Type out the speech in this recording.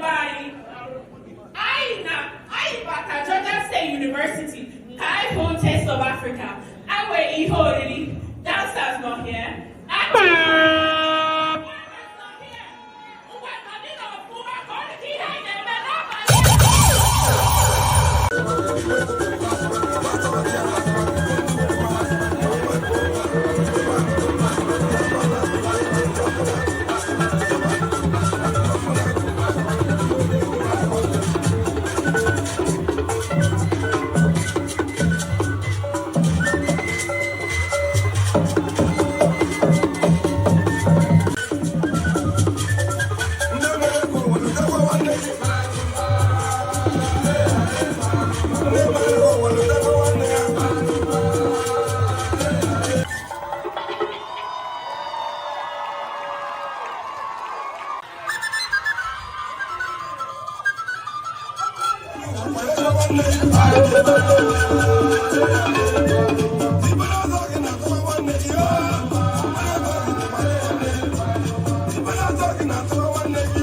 Be anyị, anyị na anyị bata Georgia State University ka anyị hụ Taste of Africa. Anyị nwere ihe oriri, dancers nọ here. Choirs nọ here. Ngwa, nọdị n'ọfụma ka ọ dị ka ihe anyị na-eme n'abalị. Ndị mere ka ụwa lutekwa nwanne gị. Ndị mere ka ụwa lutekwa nwanne ya. Lutekwa nwanne gị. Ibere ọzọ gị na-atụwa nwanne gị. Ibere ọzọ gị na-atụwa nwanne gị. Ibere ọzọ gị na-atụwa nwanne gị.